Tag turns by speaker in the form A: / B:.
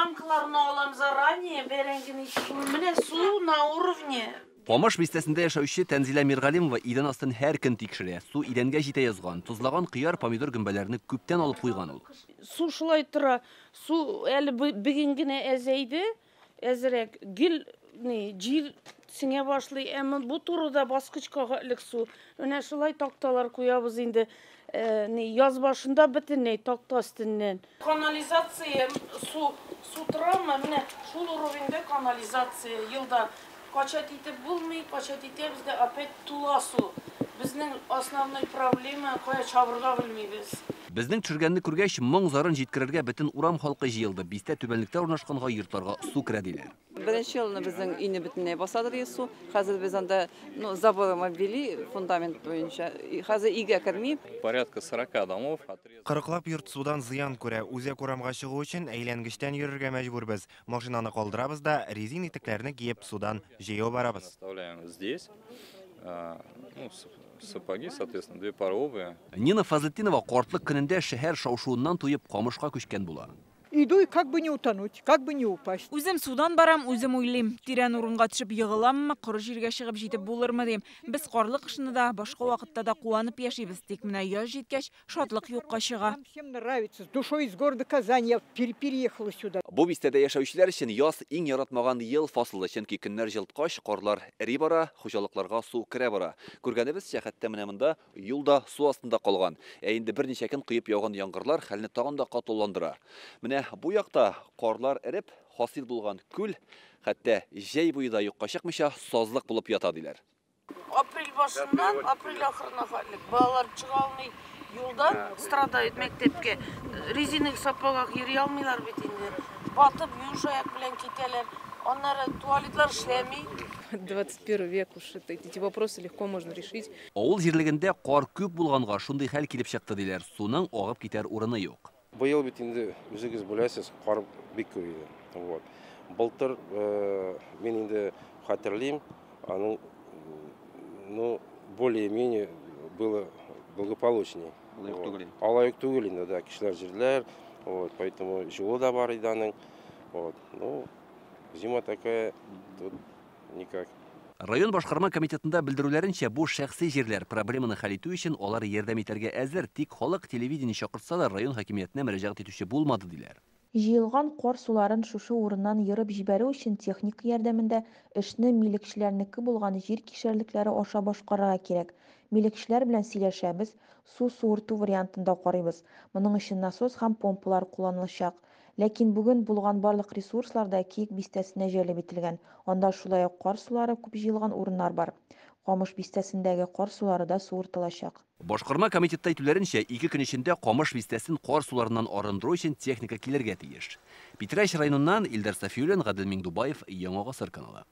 A: Банкаларны алам заранее, бәрәңгене. Менә су на уровне.
B: Камыш бистәсендә яшәүче Тәнзилә Миргалимова идән астын һәр көн тикшерә. Су идәнгә җитә язган. Тозлаган кыяр, помидор гөмбәләрне күптән алып куйган ул.
A: Су шулай тора. Су әле бүген генә әзәйде. Әзрәк гел ни җир сеңә башлый. Әмма бу турыда баскычка элек су. Менә шулай такталар куябыз инде. Ни яз башында бөтенләй такта өстеннән. Канализация су су торамы? Менә шул уровеньдә канализация елда качать итеп булмый, качать итәбез дә опять тула су. Безнең основной проблема кая чабырга белмибез.
B: Безнең төшергәнне күргәч, моң зарын җиткерергә бөтен урам халкы җыелды. Бистә түбәнлектә урнашканга йортларга су керә диләр.
C: Беренче елны безнең өйне бөтенләй басадыр су. Хәзер без анда, ну, забором обвели фундамент буенча. Хәзер өйгә керми.
D: Порядка 40 домов.
E: Кырыклап йорт судан зыян күрә. Үзәк урамга чыгу өчен әйләнгечтән йөрергә мәҗбүрбез. Машинаны калдырабыз да, резин итекләрне киеп судан җәяү барабыз.
D: Оставляем здесь. Ну, сапоги, соответственно, две пары обуви.
B: Нина Фазлетдинова картлык көнендә шәһәр шау-шуыннан туеп Камышка күчкән була.
F: Иду, и как бы не утонуть, как бы не упасть.
G: Үзем судан барам, үзем уйлыйм. Тирән урынга төшеп егыламмы, коры җиргә чыгып җитеп булырмы дим. Без карлы кышны да, башка вакытта да куанып яшибез. Тик менә яз җиткәч, шатлык юкка чыга.
F: Нам всем нравится. С душой из города Казань я переехала сюда.
B: Бу бистәдә яшәүчеләр өчен яз иң яратмаган ел фасылы, чөнки көннәр җылыткач, карлар эри бара, хуҗалыкларга су керә бара. Күргәнебезчә, хәтта менә монда юл да су астында калган. Ә инде берничә көн коеп яуган яңгырлар хәлне тагын да катлауландыра. Менә бу якта карлар эреп, хасил булган күл, хәтта җәй буе да юкка чыкмыйча сазлык булып ята диләр.
A: Апрель башыннан апрель ахырына хәтлек балалар чыга алмый юлдан, страдают мәктәпкә. Резиновый сапогах йөри алмыйлар бит инде. Батып юеш аяк белән китәләр. Аннары туалетлар эшләми.
H: 21 век уж это, эти вопросы легко можно решить.
B: Авыл җирлегендә кар күп булганга шундый хәл килеп чыкты диләр. Суның агып китәр урыны юк.
I: Быел бит инде үзегез беләсез, кар бик күп иде. Вот. Былтыр мин инде хәтерлим, аның, ну, более-менее было благополучней.
B: Алай ук түгел.
I: Алай ук түгел инде, да, кешеләр җирләр, вот, поэтому җылы да бар иде аның. Вот. Ну, зима такая, тут никак.
B: Район башкарма комитетында белдерүләренчә, бу шәхси җирләр проблеманы хәл итү өчен алар ярдәм итәргә әзер, тик халык телевидение чакыртса да район хакимиятенә мөрәҗәгать итүче булмады диләр.
J: Җыелган кар суларын шушы урыннан ерып җибәрү өчен техника ярдәмендә эшне милекчеләрнеке булган җир кишәрлекләре аша башкарырга кирәк. Милекчеләр белән сөйләшәбез, су суырту вариантын да карыйбыз. Моның өчен насос һәм помпалар кулланылачак. Ләкин бүген булган барлык ресурслар да Киек бистәсенә җәлеп ителгән. Анда шулай ук кар сулары күп җыелган урыннар бар. Камыш бистәсендәге кар сулары да суыртылачак.
B: Башкарма комитетта әйтүләренчә, 2 көн эчендә Камыш бистәсен кар суларыннан арындыру өчен техника килергә тиеш. Питрәч районыннан Илдар Сафиуллин, Гадел Миңдубаев, Яңа Гасыр каналы.